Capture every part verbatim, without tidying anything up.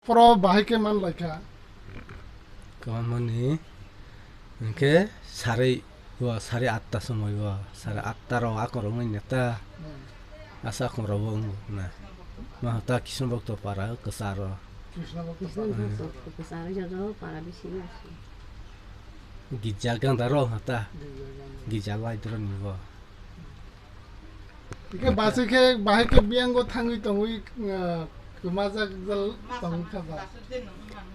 Phoro bahai khe man lai kha. Kwbangmani hwnkhe sari o sari atta somoi o, sari atta rok akorok nai neta. Hmm. Asa akorok bo wngo na. Ma ta Krishna Bhakta para kwcharo. Krishna Bhakta Krishna para. Bhakta kwcharo joto para bisingo. Gija ganda rok hata. Gija ganda. Gija lai doro ni bo. Hingke basi khe bahai khe biyango thangwi tongwi, ah, kwmajak jal tongwi kha ba.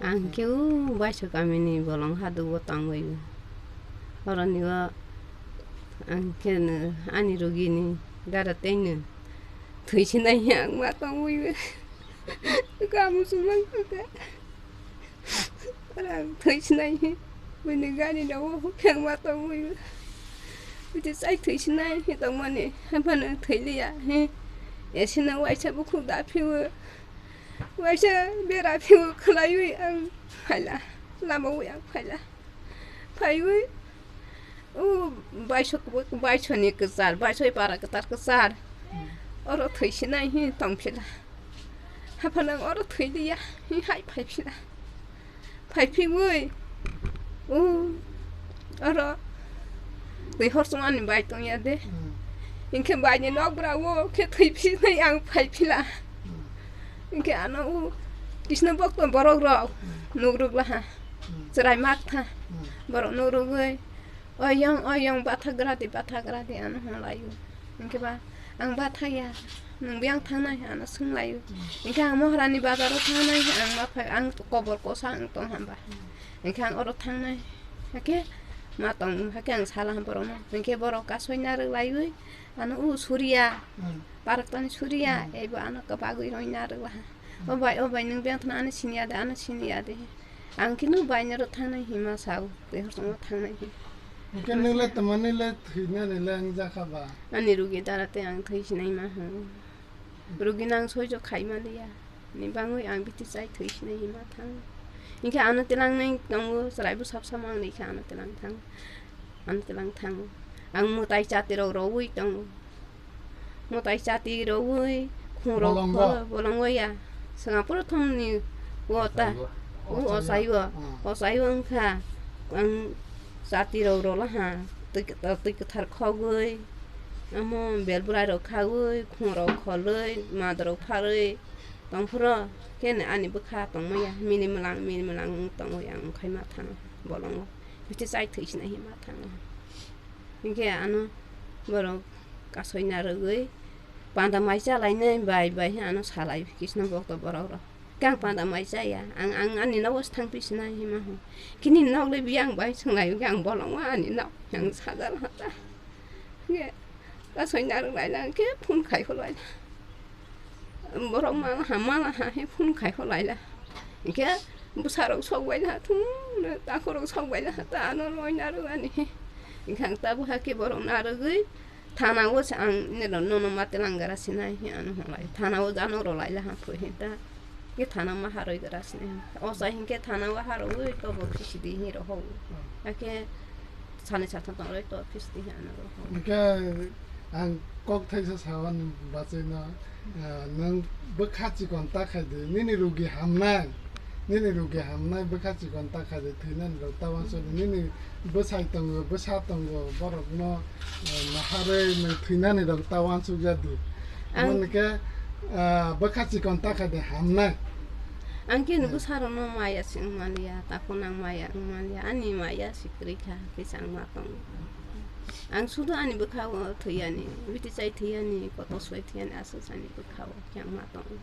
Ang khe o Baisa kamini bolong hadugo tongwi. Oroni o ang khe no ani rugini dara tei no thwi sinai ang ma tongwi. Kamu sumang kha. Ora ang thwi sinai hi, buini gari rok o hukhe ang ma tongwi. Buini chai thwi sinai hi tongmani, haphano thwi liya hi. Esino waisa bukhuk da phiwo, waisa bera phiwo khwlaiwi ang phaila, lama wi ang phaila. Phaiwi, o Baisok, Baisoni kwchar, Baisoi para kwchar kwchar. Oro thwi sinai hi tongphila. Haphano ang oro thwi liya, hi hai phaiphila. Phaiphigwi, o, oro twi hor chwng ani bai tongya de. Hmm. Hinkhe baini nokbra o khe thwi phinai ang phaiphila. Hmm. Hinkhe ano o Krishna bhakto borok rok Hmm. nukruk laha. Hmm. Chwrai mak tha. Hmm. Borok nukrugwi, "Oyong, oyong, bathagra di, bathagra di," ano hwnlaio. Hinkhe ba, "Ang bathaya, nwng biyang thangnai?" ano swnglaio. Hinkhe ang Moharani bazaro thangnai, ang ma phai, ang kobor kosa ang tong hamba. Hinkhe ang oro thangnai. Hakhe ma tong, hakhe ang sala hamba borokno. Hinkhe borok kasoi narwk laiwi, ano o suriya, Hmm. parok tani suriya, Hmm. ebo ano kwbagwi roi narwk laha. O bai, o bai, nwng biyang thana ano siniya de, ano siniya de. Ang khe no bai noro thangnai hima sao, tei hor thangnai hi. Hingke nung le tamo nung le thwinani le wng jakha ba? Ani rugi dara tei ang thwi sinai ma hwn. Rugi nang soijo khai ma liya. Ni bangwi ang biti chai thwi sinai hima thang. Hingke ano tilang nai tongo, chwrai bo sap sama ang nai khe ano tilang thang. Ano tilang thang. Ang mwtai chati rok rowi tongo. Mwtai chati rowi, khung rok Bolongo. Kholo, bolongo ya. Swngaporo thongni o ta. Ochaiwo. O ochaiwo. Ochaiwo. Ah. Ochaiwo wngkha. Ang chati rok rolaha. Twi kwthar, twi kwthar khogwi. Amo bel bwrai rok khagwi, khung rok kholwi, mada rok pharwi. Tongphuru khe ani bwkha tongmaya. Mini mwlang, mini mwlang wng tongwi ang khai ma thang bolongo. Bithi chai thwi sinai hi ma thang. Hinkhe ano borok kasoi narwgwi panda mai chalainai bai bai ano salai Krishna bhakto borok rok. Khe ang panda mai chaya, ang, ang ani nogo se thangpi sinai hima hwn. Kini nok le biyang bai swnglai, hinkhe ang bolongo ani nok, ang sajal hata. Hinkhe kasoi narwk laila, hinkhe phone khai holaila. Borok mala ha, mala ha he phone khai holaila. Hinkhe bwsarok sok bai na thung, takhorok sok bai na ta ano loi narwk ani. Hinkhe ang tabuk hakhe borok narwgwi thana o se ang nino nono ma tilang gra sinai he ano holai. Thana o jano rwlai la ha phui he ta. Ke thana ma haroi gra sinai. O sai hinkhe thana o haroi to bo phisidi he roho. Hakhe sani satha tong roi to phisidi he ano roho. Hinkhe ang kok thaisa sawan bachai no, ah, nwng bwkha chikon ta khai di, nini rugi hamnai, nini rugi hamnai bwkha chikon ta khai di, thwinani rok ta wansuk di, nini bwsai tongo, bwsa tongo, borok no, ah, naharwi nwng thwinani rok ta wansuk ya di. Ang Moni khe, ah, bwkha chikon ta khai di hamnai. Ang khe Hmm. bwsa rok no maya se wng maliya, takhuk nang maya wng maliya, ani maya se kwrwi kha, kisa wng ma tongo. Ang sudu ani bwkha o thwi ani, biti chai thwi ani, kotor soi thwi ani, aswk ani bwkha o khe ang ma tongo.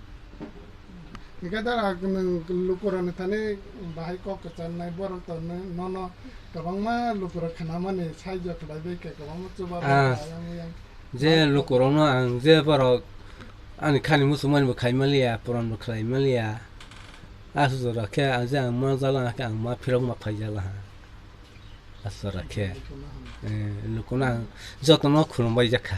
Hingke da nwng lukurokni thani bahai kok kwcharnai borok tongnai, nono kwbangma lukurok khnamani saijo khlai bai khe kwbangma chubachu Ah. ayang uyang. Je lukurokno ang je borok ani khani muchungmani bo khai maliya, puron bo khlai maliya. Aswk jora khe ang je ang ma jala khe ang ma phirok ma phai jala ha. Aswk jora khe. Eh, lukurokno ang jotono khulumbai jakha.